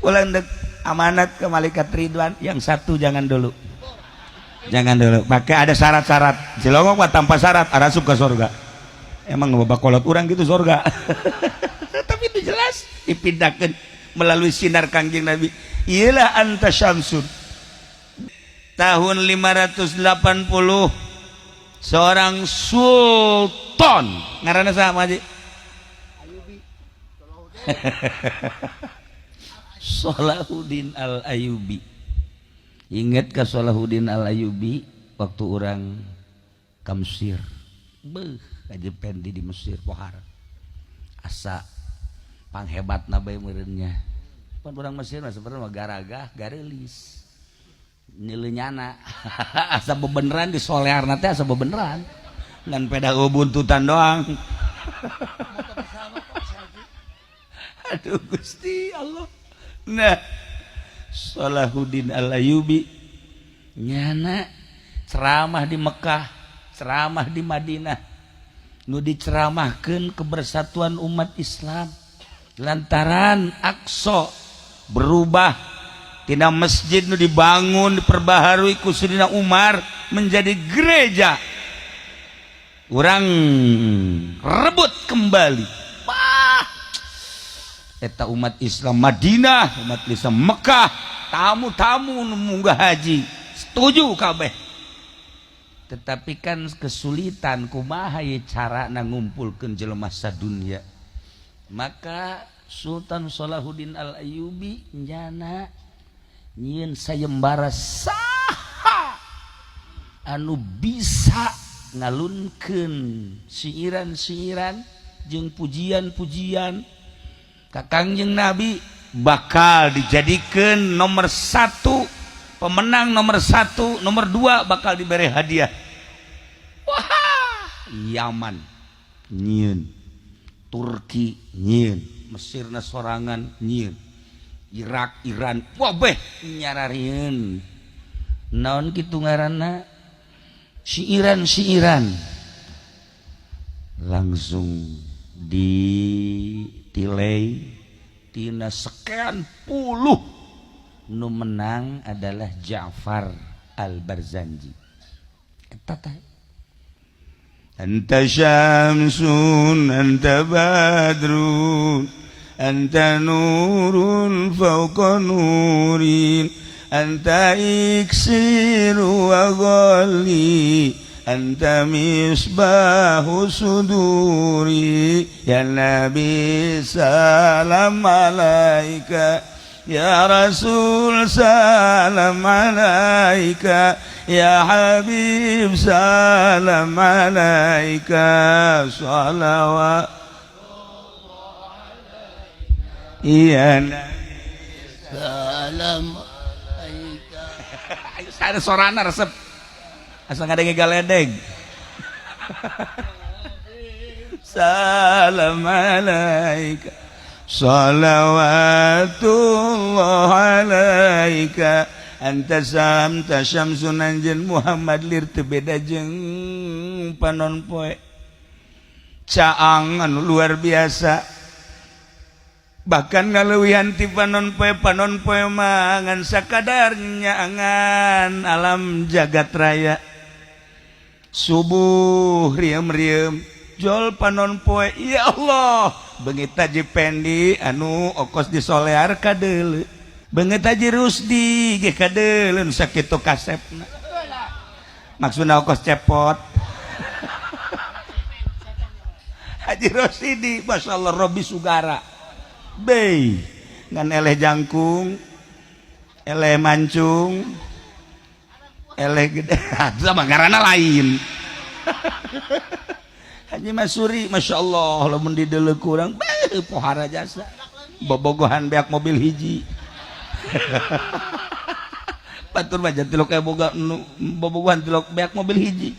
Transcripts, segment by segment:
Ulang dek amanat ke malaikat Ridwan yang satu, jangan dulu, jangan dulu, pakai ada syarat-syarat. Cilongok mah tanpa syarat arasup ke surga. Emang bapak kolot orang gitu surga, tapi itu jelas dipindahkan melalui sinar Kangjeng Nabi. Iyalah, anta syamsun. Tahun 580 seorang sultan ngaranna sama aja Ayubi. Salahuddin Al Ayyubi. Ingat ke Salahuddin Al Ayyubi waktu orang ke Mesir? Beuh, Haji Pendi di Mesir pohara, asa panghebat bae meureunnya. Pan urang Mesir mah sebenarnya mah garagah gareulis nyana, asa bebeneran di solearna teh, asa bebeneran ngan peda buntutan doang. Motor bersama, Pak Haji. Aduh, Gusti Allah. Nah, Salahuddin Al-Ayyubi nyana ceramah di Mekah, ceramah di Madinah. Nu diceramahkeun kebersatuan umat Islam lantaran Aqsa berubah tina masjid nu dibangun, diperbaharui ku Sayyidina Umar menjadi gereja. Urang rebut kembali. Wah, eta umat Islam Madinah, umat Islam Mekah, tamu-tamu nu munggah haji setuju kabeh. Tetapi kan kesulitan, kumaha ye cara ngumpulkeun jelema sadunya? Maka Sultan Salahuddin Al Ayyubi nyana nyieun sayembara, saha anu bisa ngalunkeun siiran-siiran jeung pujian-pujian ka Kangjeng Nabi bakal dijadikan nomor satu, pemenang nomor satu, nomor dua bakal diberi hadiah. Wah, Yaman nyieun, Turki nyieun, Mesir sorangan nyieun, Irak, Iran, wah, beh nyararieun naon kitu ngaranna, siiran siiran langsung ditilai tina sekian puluh, nu menang adalah Ja'far Al-Barzanji. Eta teh anta syamsun, anta badrun, anta nurun fawqa nurin, anta iksiru wa ghali, anta misbahu suduri, ya Nabi salam alaika, ya Rasul salam alaika, ya Habib salam alaika, salawat. Iya. Salam alaika. Ada sorana resep. Asa ngadenge galedeg. Salam alaika. Salawatullah alaika. Anta samta syamsun, anjeun Muhammad lir teu beda jeung panon poe. Caang anu luar biasa, bahkan ngaleuwihan ti panon poe. Panon poe mah ngan sakadar nyaangan alam jagat raya, subuh riem-riem jol panon poe. Ya Allah, beungit Haji Pendi anu okos di Solear kadeuleu, beungit Haji Rusdi ge kadeuleu, nu sakitu kasepna, maksudna okos cepot. Haji Rosidi, Masya Allah, Robi Sugara Bey, ngan eleh jangkung, eleh mancung, eleh gede sama ngaranna lain. Haji Masuri, Masya Allah, lamun dideuleu kurang beh pohara jasa bobogohan beak mobil hiji. Batur mah tilok kayak boga nu bobogohan tilok beak mobil hiji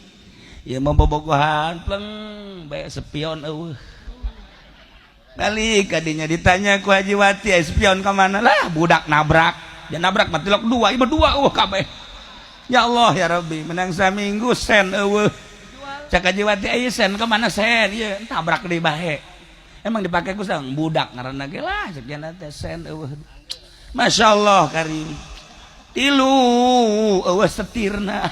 ya mau bobogohan pleng bae spion eueuh. Balik kadinya ditanya ku Haji Wati, "Eh, spion ka mana?" "Lah, budak nabrak." Dia nabrak mah tilok dua, ieu dua eueuh kabeh. Ya Allah ya Rabbi, menang saminggu sen eueuh. Cak Haji Wati, "Aya sen ka mana sen?" "Ieu tabrak di bahe." Emang dipake ku sang budak ngaranna ge lah, sekian teh sen eueuh. Masya Allah karim. Tilu eueuh setirna.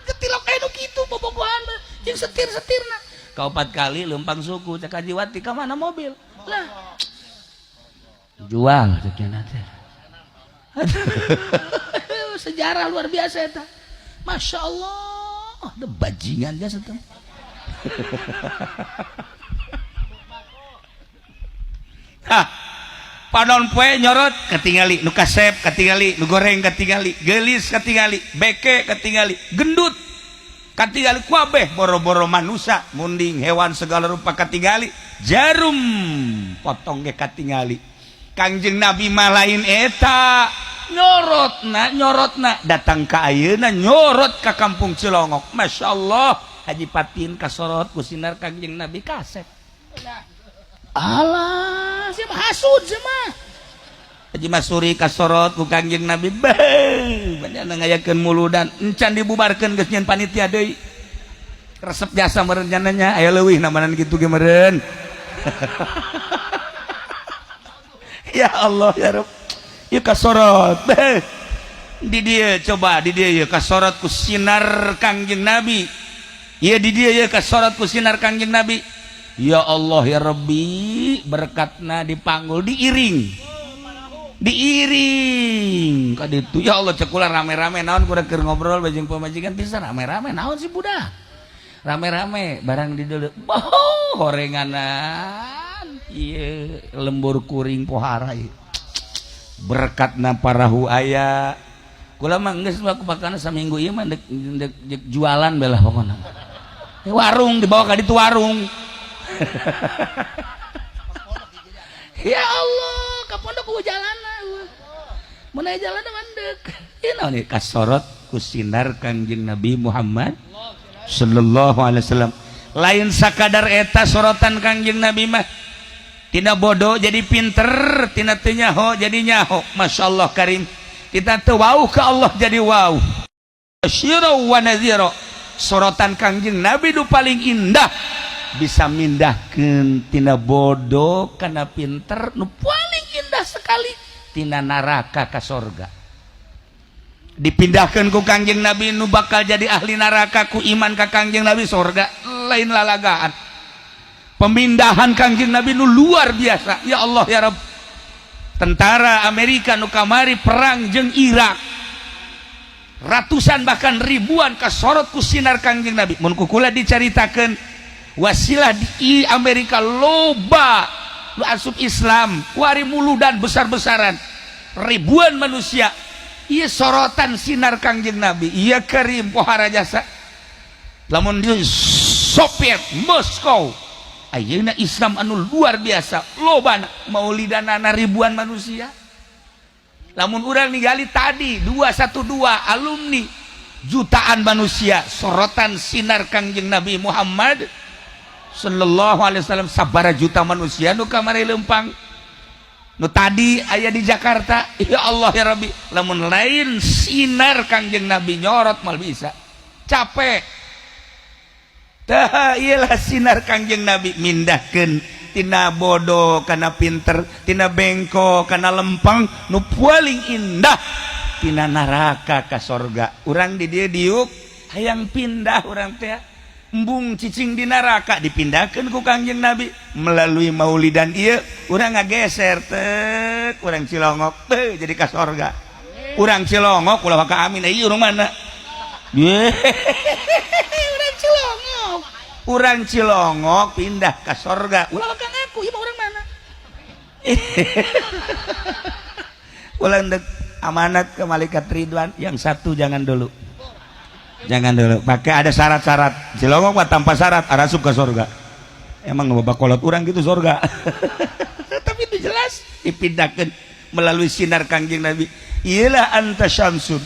Ketilok aya nu kitu bobogohan jeung setir-setirna. Kaopat kali lempang suku cek Hajiwati ka mana mobil? Lah. Jual cek nya teh. Sejarah luar biasa eta. Masya Allah, ada bajingan jasa teh. Hah, panon poe nyorot katingali nu kasep katingali nu goreng katingali geulis katingali beke katingali gendut katingali kuabeh boro-boro manusia munding hewan segala rupa katingali jarum potong ge katingali. Kangjeng Nabi mah lain eta nyorotna datang ka ayeuna nyorot ka kampung Cilongok. Masya Allah Haji Patin kasorot ku sinar Kangjeng Nabi kasep. Alah siapa hasud mah Haji Masuri kasorot ku Kangjeng Nabi beuh banyak ngayakeun muludan encan dibubarkeun geus nyeun panitia deui resep jasa meureun nya aya leuwih namanan kitu ge meureun. Ya Allah ya Rabb ieu kasorot beuh di dieu coba di dieu ieu kasorot ku sinar Kangjeng Nabi ieu di dieu ieu kasorot ku sinar Kangjeng Nabi. Ya Allah ya Rabbi berkatna dipanggul diiring diiring ka ditu. Ya Allah cek kula rame-rame naon kurang keur ngobrol bajeng pamajikan bisa rame-rame naon sih budak rame-rame barang di deuleu boh horenganan ieu lembur kuring pohara ieu berkatna parahu aya kula mah geus mah kupakana saminggu ieu mah dek jualan belah pokona warung dibawa ka ditu warung. Ya Allah ka pondok ku jalanna mun aya jalanna mandek ieu naon ieu kasorot ku sinar Kangjeng Nabi Muhammad sallallahu alaihi wasallam. Lain sakadar eta sorotan Kangjeng Nabi mah tina bodoh jadi pinter tina teu nyaho jadi nyaho. Masya Allah karim kita teu wau ka Allah jadi wau basyira wa nadhira. Sorotan Kangjeng Nabi nu paling indah bisa mindahkeun tina bodoh kana pinter nu paling indah sekali tina neraka ka sorga dipindahkeun ku Kangjeng Nabi nu bakal jadi ahli neraka ku iman ka Kangjeng Nabi sorga lain lalagaan. Pemindahan Kangjeng Nabi nu luar biasa. Ya Allah ya Rabb tentara Amerika nu kamari perang jeung Irak ratusan bahkan ribuan kasorot ku sinar Kangjeng Nabi. Mun ku kula dicaritakeun wasilah di Amerika loba lu asup Islam wari muludan besar-besaran ribuan manusia ieu sorotan sinar Kangjeng Nabi. Iya karim pohara jasa lamun di Soviet Moskow ayeuna Islam anu luar biasa loba maulidanana ribuan manusia. Lamun urang ningali tadi 212 alumni jutaan manusia sorotan sinar Kangjeng Nabi Muhammad sallallahu alaihi wasallam sabara juta manusia nu kamari lempang nu tadi aya di Jakarta. Ya Allah ya Rabbi lamun lain sinar Kangjeng Nabi nyorot mal bisa capek. Tah iyalah sinar Kangjeng Nabi mindahkeun tina bodoh kana pinter tina bengko kana lempang nu paling indah tina neraka ka sorga. Urang di dieu diuk hayang pindah urang teh embung cicing di neraka dipindahkeun ku Kangjeng Nabi melalui maulidan ieu urang ngageser tek urang Cilongok teh jadi ka sorga. Urang Cilongok ulah ka amin ieu urang mana? Urang Cilongok urang Cilongok pindah ka sorga ulah ka ngaku ieu mah urang mana? Ulah dek amanat ke malaikat Ridwan yang satu jangan dulu. Jangan dulu, pakai ada syarat-syarat. Cilongok mah tanpa syarat arasup ke surga. Emang bakolot urang gitu surga. Tapi itu jelas dipindahkan melalui sinar Kangjeng Nabi. Iyalah anta syamsun